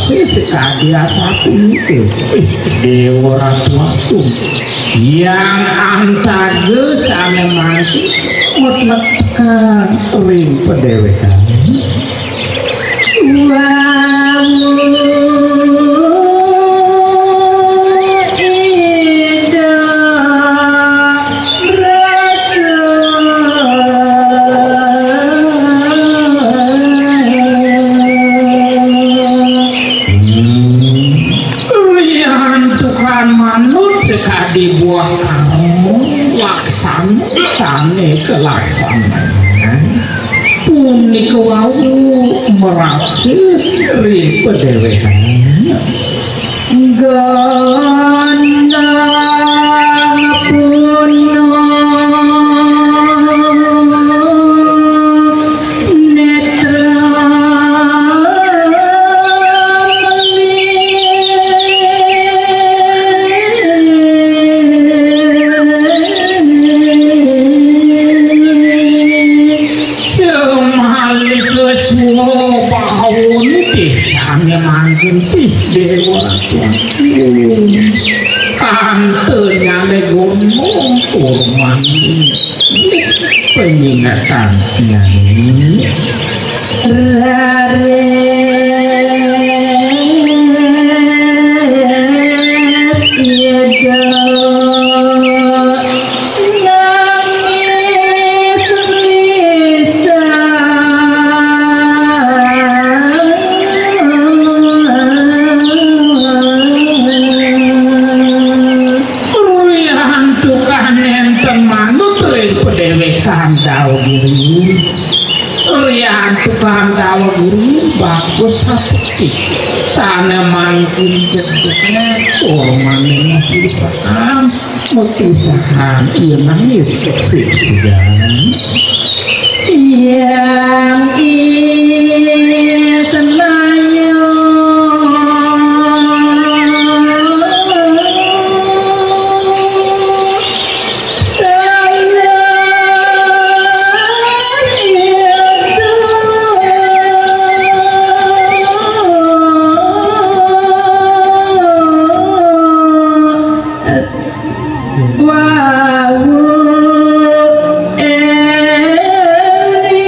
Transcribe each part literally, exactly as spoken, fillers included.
Sekadi asapunika, ih, Déwa Ratu Agung, Hyang Antaga sané mangkin mutlekan ring padéwékan. Wau Ida Rasa. Riantukan manut sekadi buah karma laksana sané kalaksanaan. Punika wau marasa ring padéwékan. Gandang puna netra Semalika swabawan tih sané mangkin tih Déwa Ratu. Kantenané gunung kurman. Panyingetan nyanyi. Raris Ida nangis lisan. Riantukan nénten manut ring padéwékan Dawagiri. Riantukan Dawagiri bagus saputi. Sané mangkin jejeg tur maning pisakan. Mutisahan iya nangis sik sidan. Yang Ismaya Wau Eli.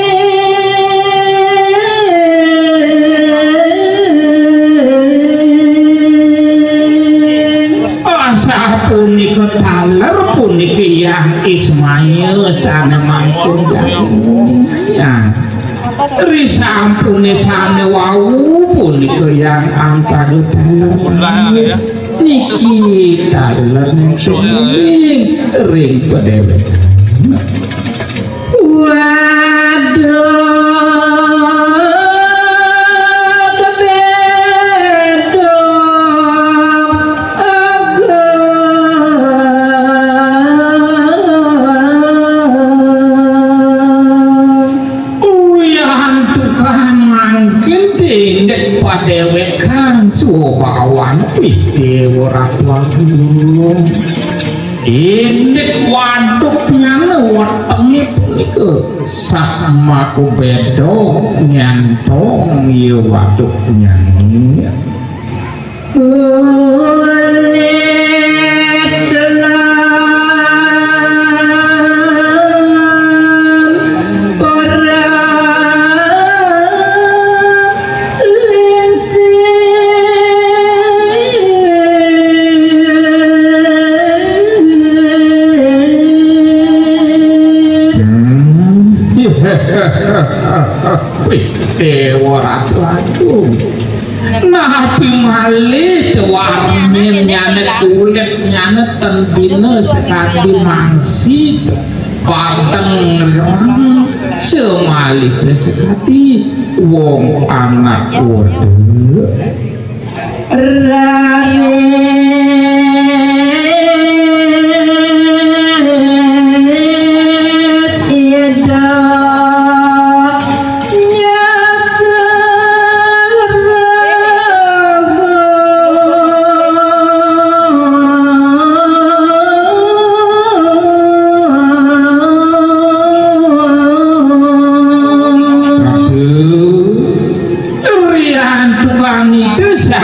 Asapunika taler punika Hyang Ismaya sané mangkin daging. Risampuné sané wau punika Hyang Antaga taler. Niki taler ning ring padéwékan. Waduh, kebeda. Uyantukan mangkin tindik padéwékan swabawan pih Déwa Ratu Agung. Indik waduknyané wetengé punika sah maka béda nyantong ya waduknyané. Kulit selam ora lingsir. Wih, Déwa Ratu Agung. Napi malih warninyané, kulitnyané ten bina sakadi mangsi, padeng rireng, samalih sakadi wong anak wedhus. Raris Ida nyasar raga. Riantukan Ida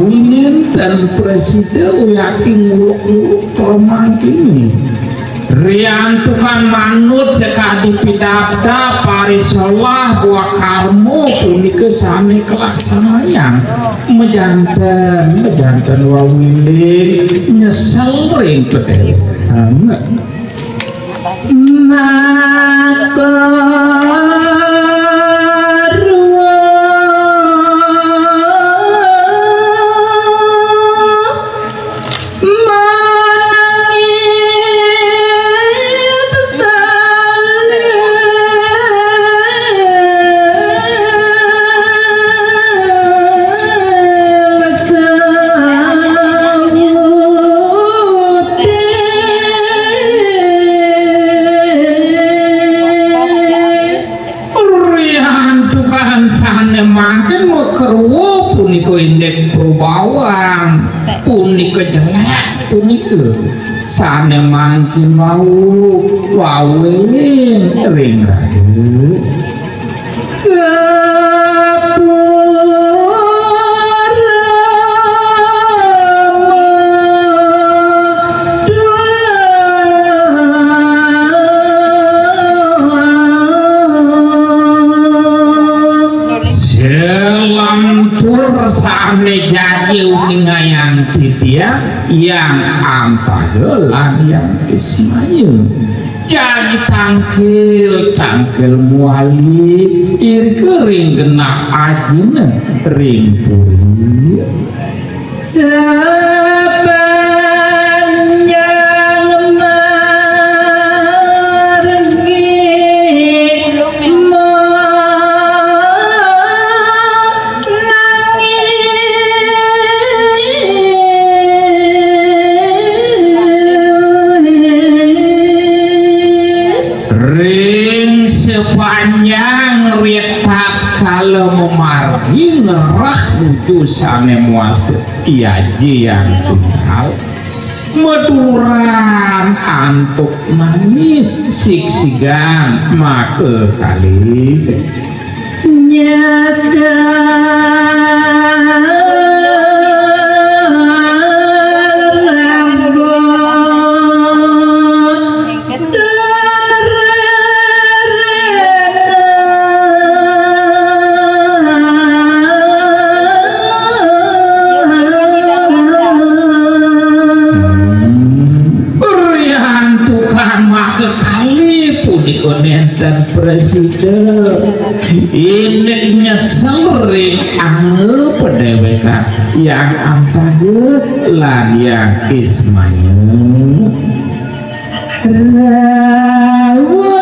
Nénten prasida wiakti nguluk-nguluk para mangkiné. Riantukan manut sakadi pidabdab parisolah buah karma punika sané kalaksanayang. Majanten, majanten wau éling nyesel ring padéwékan. Maka Riantukan sané mangkin makarwa punika indik prabawan, punika jelék punika. Sané mangkin wau, wau éling ring raga. Salantur sané jagi uningayang titiang, Hyang Antaga lan Hyang Ismaya. Jagi tangkil, tangkil muali, irika ring genah ajina ring puri. Sapanjang margi Ring sapanjang ritatkala mamargi ngrereh nuju sané mawasta i aji Hyang Tunggal, maduran antuk nangis sigsigan makakalih. Nyesel raga. Riantukan makakalih punika nénten prasida. Indik nyesel ring angga padéwékan Hyang Antaga lan Hyang Ismaya. Rawa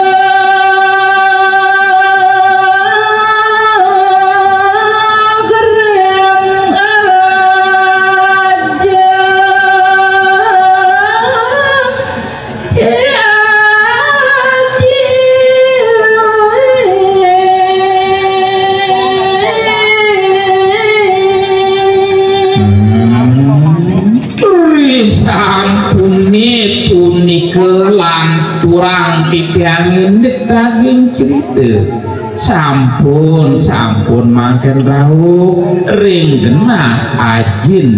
gerang aja. Risampuné punika lanturang titiang indik daging crita. Sampun, sampun mangkin rauh ring genah ajin.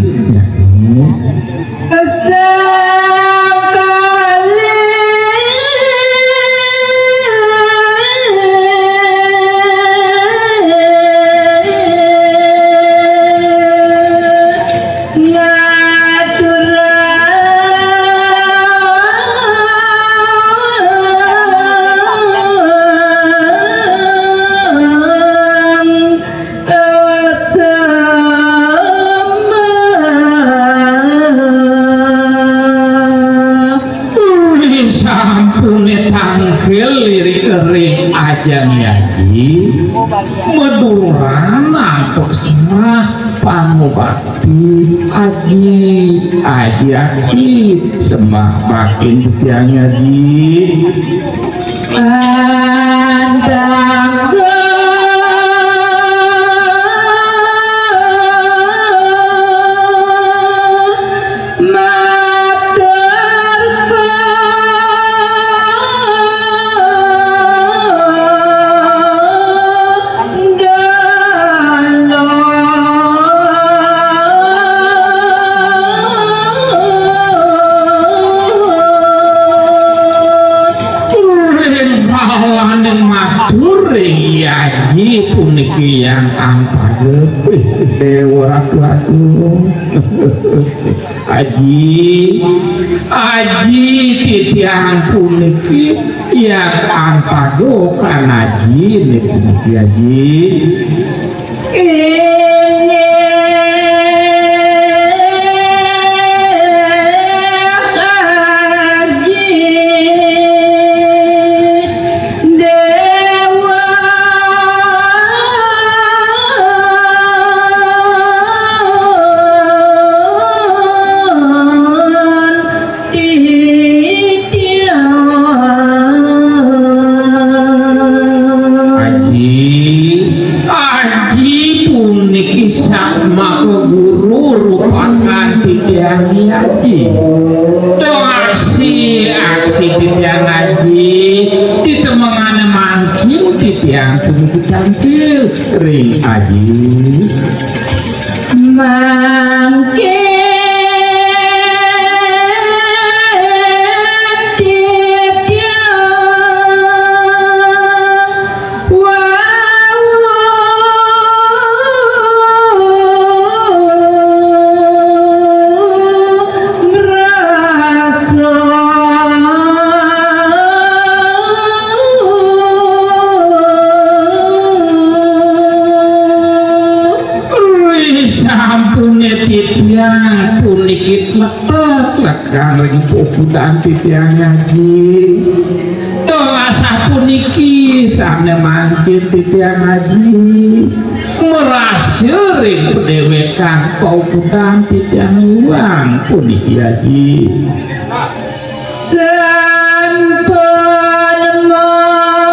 Uli sampuné tangkil lirik ring ajeng yaji, maduran antuk sembah pangubakti aji, aji aksi sembah bakti titiang yaji. Ampage, wih, Déwa Ratu Agung. Aji, aji, titiang puniki ya ampage kan aji, niki puniki aji. Inggih, aji. Déwa titiang. Aji, aji puniki samaka guru rupakan titiang aji. Aksi, aksi titiang aji, titemengane mangkin titiang puniki tangkil ring aji. Mangkin titiang wau ngrasa. Wih, sampune titiang puniki tletek lekang ring puputan titiang aji. Dong asapuniki sane mangkin titiang aji. Merasa ring padewekan paukudan titiang iwang puniki aji. Sampun masalah.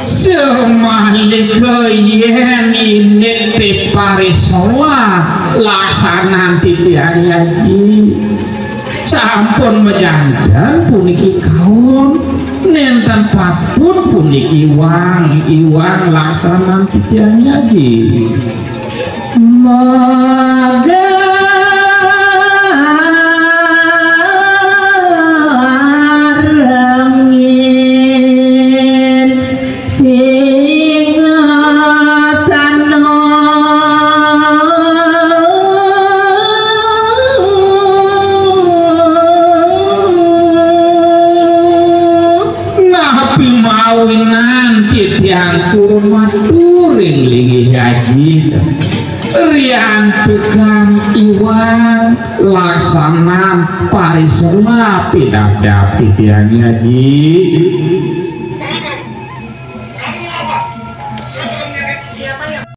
Samalika yen indik parisolah laksanan titiang aji. Sampun majanten puniki kaon, nenten patut puniki iwang, iwang laksanan titiang aji. Magarengin singasana. Napi mawinan titiang purun matur ring linggih aji, riantukan iwang laksanan parisolah pidabdab titiang aji.